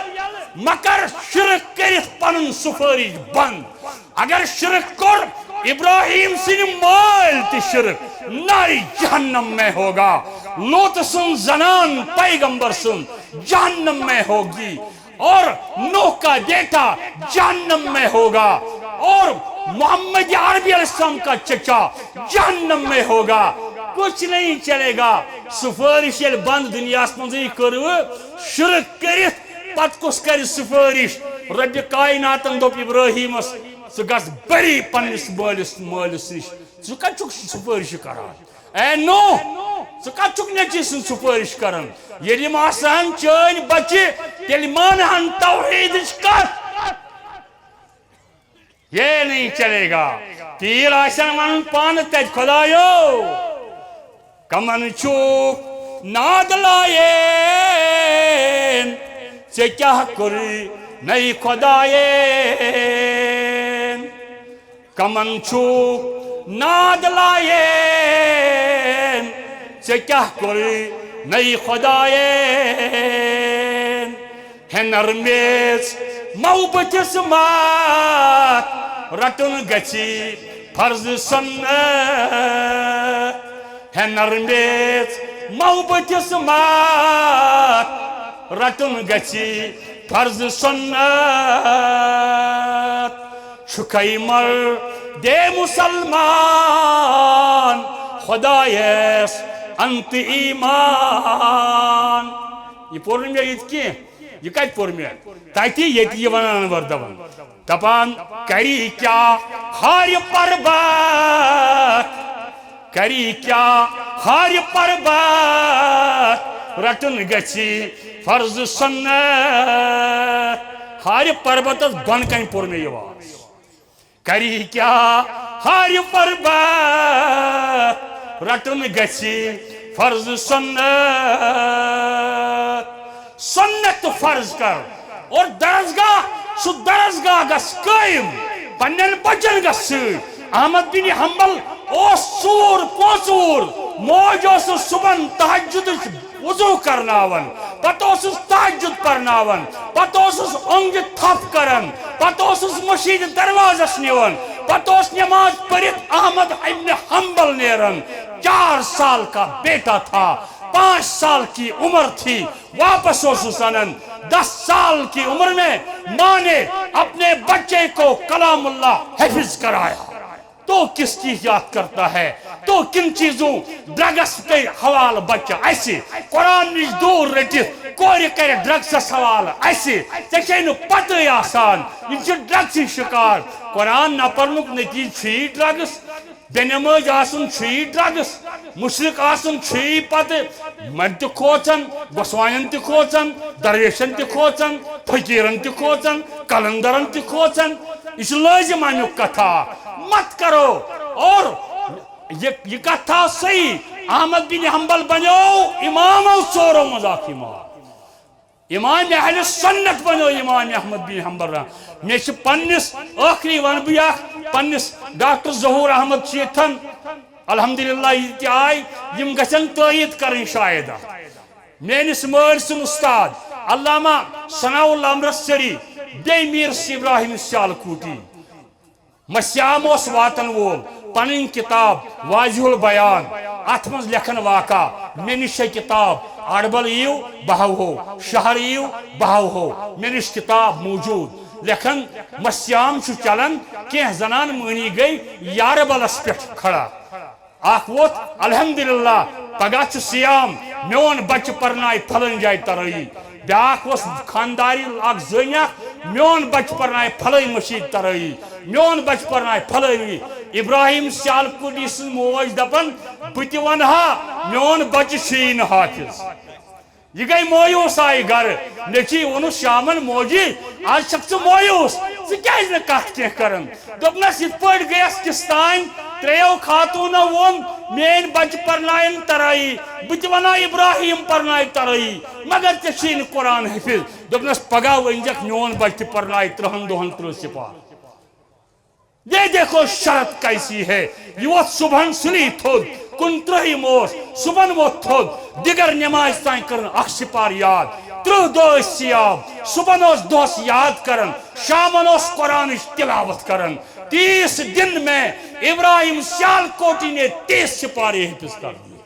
مگر شرک کٔرِتھ پنُن سفارش بند۔ اگر شرک کوٚر، ابراہیم سٕنٛدِ مٲلۍ تہِ شرک، نارِ جہنم میں ہوگا۔ لوط سٕنٛز زنان پیغمبر سٕنٛز جہنم میں ہوگی، اور نوح کا بیٹا جہنم میں ہوگا، اور محمد عربی علیہ السلام کا چچا جہنم میں ہوگا۔ کچھ نہیں چلے گا۔ سفارش ییٚلہِ بند دنیاہس منٛزٕے کٔروٕ، شرک کٔرِتھ پتہٕ کُس کرِ سفارش؟ رۄبِ کایناتن دوٚپ ابراہیمس، ژٕ گژھ بری پننِس مٲلِس، مٲلِس نِش، ژٕ کتہِ چھُکھ سفارش کران؟ اے نوح، ژٕ کتھ چھُکھ نیٚچوِ سٕنٛز سفٲرِش کران؟ ییٚلہِ یِم آسہٕ ہن چٲنۍ بچہِ، تیٚلہِ مانہٕ ہن توحیدٕچ کتھ۔ یہ نہیں چلے گا۔ تیٖر آسن ونان پانہٕ تتہِ، خدایو، کمن چھُکھ ناد لایین؟ ژےٚ کیٛاہ کوٚرُے نَے خدایین؟ کمن چھُکھ ناد لایین؟ ژےٚ کیٛاہ کوٚرُے نَے خدایین؟ ہے نرمیز مو بٕتھِس ماتھ، رٹُن گژھی فرض سنت۔ ہے نرمیز مو بٕتھِس ماتھ، رٹُن گژھی فرض سنت۔ چھُکھے مردے مسلمان، خدایس انت ایمان۔ یہِ پوٚر نہٕ مےٚ ییٚتہِ کینٛہہ۔ یہِ کتہِ پوٚر مےٚ؟ تتہِ ییٚتہِ یہِ ونان انور دپان، دپان، کری کیٛاہ ہارِ پربت کری کیا، ہارِ پربت رٹن گژھی فرض سنت۔ ہارِ پربتس بۄن کنہِ پوٚر مےٚ یہِ واز۔ کری کیا، ہارِ پربت رٹن گژھی فرض سنت۔ سنت فرض کر اور درسگاہ، سُہ درسگاہ گژھ قٲیِم، پننٮ۪ن بچن گژھ سۭتۍ۔ احمد بن حنبل اوس ژوٗر پوژوٗر، موج اوسُس صبحن تہجدٕچ وضو کرناوان، پتہٕ اوسُس تہجد پرناوان، پتہٕ اوسُس اونگجہِ تھپھ کران، پتہٕ اوسُس مشیٖد دروازس نِوان، پتہٕ اوس نماز پٔرِتھ احمد ابن حنبل نیران۔ چار سال کا بیٹا تھا، پانچ سال کی عمر تھی، واپس اوسُس انان۔ دس سال کی عمر میں ماں نے اپنے بچے کو کلام اللہ حفظ کرایا۔ تو کس چیز یاد کرتا ہے؟ تو کن چیزوں، ڈرگس کے حوالہٕ بچہ اسہِ، قرآن نِش دوٗر رٔٹِتھ کورِ کرِ ڈرگسس حوالہٕ اسہِ۔ ژےٚ چھے نہٕ پتہٕے آسان، یِم چھِ ڈرگسٕے شکار۔ قرآن نہ پرنُک نتیجہٕ چھُ یی ڈرگس، بے نمٲز آسُن چھُ یی ڈرگس، مشرک آسُن چھُ یی پتہٕ مَن تہِ کھوژان، گۄسوانٮ۪ن تہِ کھوژان، درویشن تہِ کھوژان، فقیرن تہِ کھوژان، قلندرن تہِ کھوژان۔ یہِ چھُ لٲزِم امیُک کتھا۔ مت کرو۔ اور یہ، یہ کتھا صحیح۔ احمد بن حنبل بنیو امامو ژورو منٛز اکھ امام۔ امام اہل سنت بنیو امام احمد بن حنبل رحم۔ مےٚ چھِ پننِس، ٲخری ونہٕ بہٕ یہِ اکھ، پننِس ڈاکٹر ظہور احمد چھِ ییٚتھن، الحمدللہ، یہِ تہِ آے، یِم گژھن تٲیید کرٕنۍ شاید اتھ۔ میٲنِس مٲلۍ سُنٛد استاد علامہ ثناء اللہ امرتسری، بیٚیہِ میٖر ابراہیم سیالکوٹی۔ مہ سیام اوس واتن وول، پنٕنۍ کتاب واضح البیان، اتھ منٛز لیکھن واقعہ، مےٚ نِش چھےٚ کتاب، اڈبل یِیِو بہٕ ہاوہو، شہر یِیِو بہٕ ہاوہو، مےٚ نِش کتاب موجود۔ لیکھن مہ سیام چھُ چلان، کینٛہہ زنان مٔہنی گٔے یاربلس پٮ۪ٹھ کھڑا۔ اکھ ووت، الحمدللہ، پگاہ چھُ سیام، میون بچہ پرنایہِ فلٲنۍ جایہِ ترٲیی۔ بیاکھ اوس خانداری اکھ زٔنۍ اکھ، میون بچہ پرنایہِ فلٲنۍ مشیٖد ترٲیی، میون بچہ پرنایہِ فلٲنۍ۔ ابراہیم سیالکوٹی سٕنٛز موج دپان، بہٕ تہِ ونہٕ ہا، میون بچہ چھُیی نہٕ حافظ۔ یہِ گٔے مایوس، آیہِ گرٕ۔ نیٚچوۍ ووٚنُس شامن، موجی، آز چھکھ ژٕ مایوس، ژٕ کیازِ نہٕ کتھ کینٛہہ کران؟ دوٚپنس، یِتھ پٲٹھۍ گٔیس کِستانۍ، ترٛیٚیو خاتوٗنو ووٚن، میٲنۍ بچہِ پرناین ترٲیی، بہٕ تہِ ونہٕ ہا ابراہیم پرنایہِ ترٲیی، مگر ژےٚ چھُے نہٕ قرآن حٲفظ۔ دوٚپنس، پگاہ ؤنۍ زٮ۪کھ، میون بچہِ تہِ پرنایہِ ترٕہن دۄہن ترٕہ سِپارٕ۔ یہ دیکھو شرط کیسی ہے۔ یہِ ووٚتھ صبحن سُلی تھوٚد، کُنترٛہِم اوس، صبحن ووٚتھ تھوٚد، دِگر نمازِ تام کٔرٕن اکھ سِپار یاد۔ ترٕہ دۄہ ٲسۍ سیاب، صبحن اوس دۄہس یاد کران، شامن اوس قرآنٕچ تلاوت کران۔ تیس دن میں ابراہیم سیالکوٹی نے تیس سِپارے حفظ کر دیے۔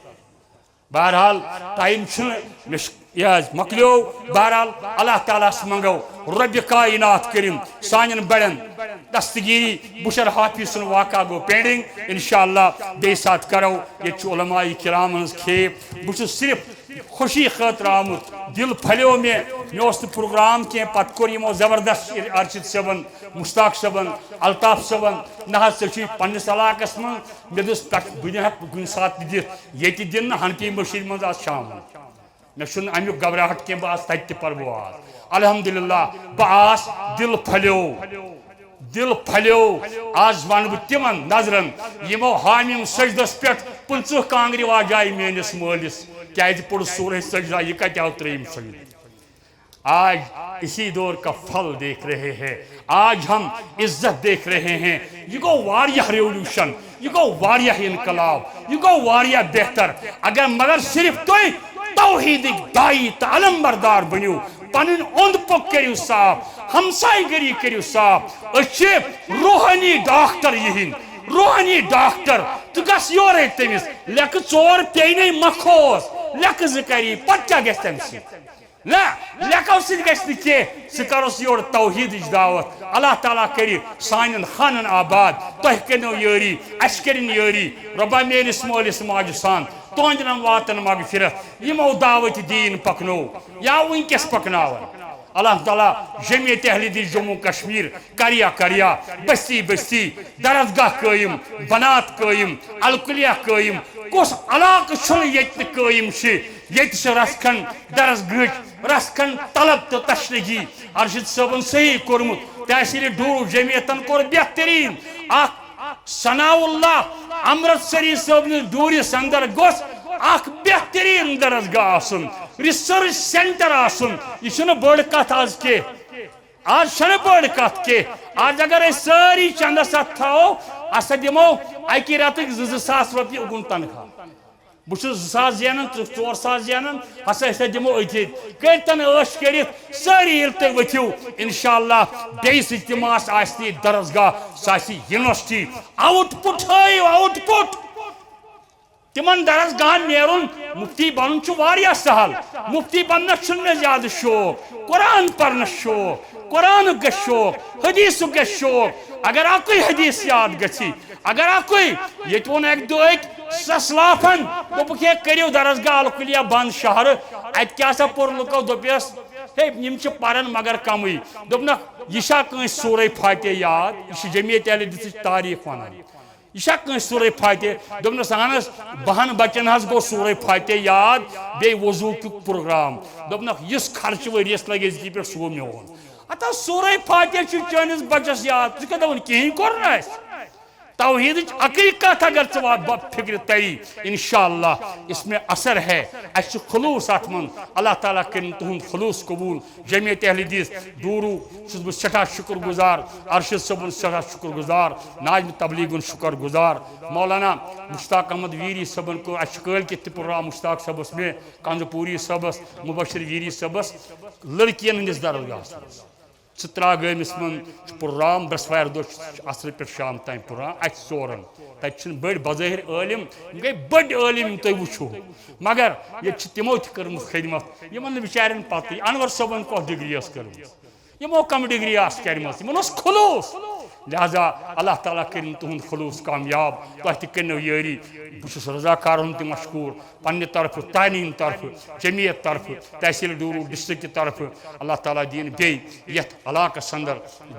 بہرحال، ٹائم چھُنہٕ، مےٚ چھُ، یہِ حظ مۄکلیو۔ بہرحال، اللہ تعالیٰ ہس منٛگو، رۄبِ کائنات کٔرِن سانٮ۪ن بڑٮ۪ن دستگیری۔ بشر حافظ سُنٛد واقعہ گوٚو پینڈنگ، انشاءاللہ بیٚیہِ ساتہٕ کرو۔ ییٚتہِ چھُ علماء کرام ہٕنٛز کھیپ۔ بہٕ چھُس صرف خوشی خٲطرٕ آمُت، دِل پھلیو مےٚ۔ مےٚ اوس نہٕ پروگرام کینٛہہ، پتہٕ کوٚر یِمو زبردست ارشد صٲبن، مشتاق صٲبن، الطاف صٲبن، نہ حظ، ژےٚ چھُے پننِس علاقس منٛز۔ مےٚ دوٚپُس، پٮ۪ٹھ بہٕ دِمہٕ ہا کُنہِ ساتہٕ تہِ دِتھ، ییٚتہِ دِنہٕ نہٕ، حنفی مٔشیٖد منٛز آز شامَن۔ مےٚ چھُنہٕ اَمیُک گھبراہٹ کینٛہہ، بہٕ آس تَتہِ تہِ پَرٕ بہٕ آز۔ الحمدللہ، بہٕ آس دِل پھلیو، دِل پھلیو۔ آز وَنہٕ بہٕ تِمَن نظرَن، یِمو حامیم سجدَس پٮ۪ٹھ پٕنٛژٕہ کانٛگرِ واجایہِ میٛٲنِس مٲلِس، کیٛازِ پوٚر سورہ سجدہ، یہِ کَتہِ آو ترٛیٚیِم سجدٕ؟ آج اسی دور کا پھل دیکھ رہے ہیں، آج ہم عزت دیکھ رہے ہیں۔ یہ گو واریاہ ریولوشن، یہ گو واریاہ انقلاب، یہ گو واریاہ بہتر۔ اگر مگر صرف تُہۍ توحیدٕکۍ داعی تہٕ علمبردار بٔنِو، پنٕنۍ اوٚنٛد پوٚک کٔرِو صاف، ہمسایہِ گٔری کٔرِو صاف۔ أسۍ چھِ روحٲنی ڈاکٹر یِہِنٛدۍ، روحٲنی ڈاکٹر۔ ژٕ گژھ یورے تٔمِس، لیکھٕ ژور پیٚیہِ نے مکھوس، لیکھٕ زٕ کری، پتہٕ کیٛاہ گژھِ تَمہِ سۭتۍ؟ نہ، لیکھو سۭتۍ گژھِ نہٕ کینٛہہ، سُہ کروس یورٕ توحیدٕچ دعوت۔ اللہ تعالیٰ کٔرِ سانٮ۪ن خانن آباد، تۄہہِ کٔرِنو یٲری، اَسہِ کٔرِن یٲری۔ رۄبا میٲنِس مٲلِس ماجہِ سان، تُہنٛدٮ۪ن واتن مغفرت، یِمو دعوت دیٖن پکنو یا وٕنکیٚس پکناون۔ اللہ تعالیٰ جمعیت اہل حدیث جموں کشمیر کریا کریا، بستی بستی درسگاہ قٲیِم، بنات قٲیِم، الکلیہ قٲیِم۔ کُس علاقہٕ چھُنہٕ ییٚتہِ نہٕ قٲیِم چھِ؟ ییٚتہِ چھِ رژھ کھنٛڈ درسگاہٕچ، رژھ کھنٛڈ طلب تہٕ تشنگی۔ ارشد صٲبن صحیح کوٚرمُت، تحصیل ڈوٗر جمعیتن کوٚر بہتریٖن اکھ ثناء اللہ امرتسری صٲبنِس ڈوٗرِس اندر گوٚژھ اکھ بہتریٖن درسگاہ آسُن، ریسرچ سینٹر آسُن۔ یہِ چھُنہٕ بٔڑ کتھ از کینٛہہ۔ از چھنہٕ بٔڑ کتھ کینٛہہ۔ از اگر أسۍ سٲری چندس اتھ تھاوو، اسہِ دِمو اکہِ رٮ۪تٕکۍ زٕ زٕ ساس رۄپیہِ اُکُن تنخواہ۔ بہٕ چھُس زٕ ساس زینان، ژٕ ژور ساس زینان، ہسا أسۍ دِمو أتھۍ۔ کٔرۍ تن عٲش کٔرِتھ سٲری، ییٚلہِ تُہۍ ؤتھِو، انشاءاللہ بیٚیِس اجتماعس آسہِ نہٕ یہِ درسگاہ، سُہ آسہِ یونیورسٹی۔ آوُٹ پُٹ ہٲیِو، آوُٹ پُٹ۔ تِمن درسگاہن نیرُن، مفتی بنُن چھُ واریاہ سہل۔ مفتی بننس چھُنہٕ مےٚ زیادٕ شوق، قرآن پرنس شوق، قرآنُک گژھِ شوق، حدیثُک گژھِ شوق۔ اگر اکُے حدیث یاد گژھِ، اگر اکُے، ییٚتہِ ووٚن اکہِ دۄہ أکۍ سسلافن، دوٚپُکھ، "ہے، کٔرِو درسگاہ الکلیہ بند شہرٕ۔" اتہِ کیٛاہ سا پوٚر لُکو؟ دوٚپیس، "ہے، یِم چھِ پران مگر کمٕے۔" دوٚپنکھ، "یہِ چھا کٲنٛسہِ سورہ فاتحہ یاد؟ یہِ چھِ جمعیت اہل حدیثٕچ تاریخ ونان۔" یہِ چھا کٲنٛسہِ سورہ فاتحہ؟ دوٚپنَس، اہن حظ، بَہَن بَچَن حظ گوٚو سورہ فاتحہ یاد، بیٚیہِ وضوٗ کیُک پروگرام۔ دوٚپنَکھ، یُس خرچہٕ ؤریَس لَگہِ أزکی پٮ۪ٹھ، سُہ گوٚو میون۔ ہتا سورہ فاتحہ چھُ چٲنِس بَچَس یاد، ژٕ کیٛاہ دَپان، کِہیٖنۍ کوٚر نہٕ اَسہِ؟ توحیٖدٕچ اَکٕے کَتھ اگر ژٕ وا-، ب-، فِکرِ تَری، اِنشاءاللہ، اس میں اثر ہے، اَسہِ چھُ خلوٗص اَتھ منٛز۔ اللہ تعالیٰ کٔرِن تُہُنٛد خلوٗص قبوٗل۔ جمعیت اہل حدیث ڈورو چھُس بہٕ سٮ۪ٹھاہ شُکُر گُزار، ارشد صٲبُن سٮ۪ٹھاہ شُکُر گُزار، ناظم تبلیغُن شُکُر گُزار، مولانا مشتاق احمد ویری صٲبُن کوٚر اَسہِ چھُ کٲلۍ کٮ۪تھ تہِ پروگرام مشتاق صٲبَس، مےٚ کنزٕ پوٗری صٲبَس، مبشر ویری صٲبَس، لڑکِیَن ہٕنٛدِس درسگاہَس منٛز۔ ژٕ ترٛاو گٲمِس منٛز چھُ پروگرام، برٛٮ۪سوارِ دۄہ چھُ اَصرِ پٮ۪ٹھ شام تام پروگرام اَسہِ ژورَن۔ تَتہِ چھِنہٕ بٔڑۍ بظٲہِر عٲلِم، یِم گٔے بٔڑۍ عٲلِم یِم تُہۍ وٕچھِو، مگر ییٚتہِ چھِ تِمو تہِ کٔرمٕژ خدمت، یِمَن نہٕ بِچارٮ۪ن پَتہٕ۔ انور صٲبَن کۄس ڈگری ٲس کٔرمٕژ؟ یِمو کم ڈگری آسہٕ کَرِمَژٕ، یِمَن اوس خلوٗص۔ لہذا اللہ تعالیٰ کٔرِن تُہُنٛد خلوٗص کامیاب، تۄہہِ تہِ کٔرنو یٲری۔ بہٕ چھُس رضاکارَن تہِ مشکوٗر، پننہِ طرفہٕ، تانین طرفہٕ، جمعیت طرفہٕ، تحصیل ڈورو ڈسٹرکٹ طرفہٕ۔ اللہ تعالیٰ دِیِن بیٚیہِ یَتھ علاقَس اندر،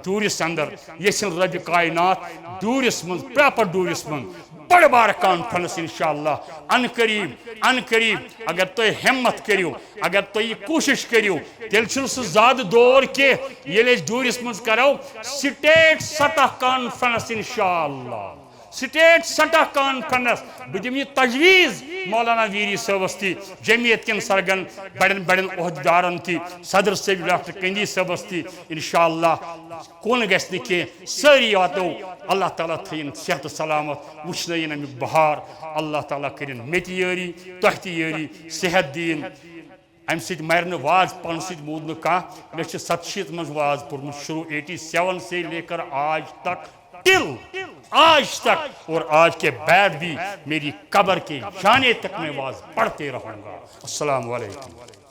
ڈوٗرِس اندر، یژھِن رۄبِ کائنات ڈوٗرِس منٛز، پراپر ڈوٗرِس منٛز بڑٕ بارٕ کانفرنس انشاءاللہ۔ ان قریب، ان قریب اگر تُہۍ ہمت کٔرِو، اگر تُہۍ یہِ کوٗشِش کٔرِو، تیٚلہِ چھُنہٕ سُہ زیادٕ دور کینٛہہ، ییٚلہِ أسۍ ڈوٗرِس منٛز کرو سٹیٹ سطح کانفرنس انشاءاللہ۔ سٹیٹ سطح کانفرنس، بہٕ دِمہٕ یہِ تجویز مولانا ویری صٲبَس تہِ، جمعیت کٮ۪ن سرگن، بڑٮ۪ن بڑٮ۪ن عہدیدارن تہِ، صدر صٲب ڈاکٹر کندی صٲبَس تہِ، انشاءاللہ کُن گژھِ نہٕ کینٛہہ، سٲری واتو۔ اللہ تعالیٰ تھٲیِن صحت و سلامت، وٕچھنٲیِن اَمیُک بہار۔ اللہ تعالیٰ کٔرِن مےٚ تہِ یٲری، تۄہہِ تہِ یٲری، صحت دِیِن۔ امہِ سۭتۍ مرِ نہٕ واز، پانہٕ سۭتۍ موٗد نہٕ کانٛہہ۔ مےٚ چھِ ستشیٖتھ منٛز واز پوٚرمُت شروع، ایٹی سیون سے لے کر آج تک، ٹل آج تک، اور آج کے بعد بھی میری قبر کے جانے تک میں واز پڑھتے رہوں گا۔ السلام علیکم۔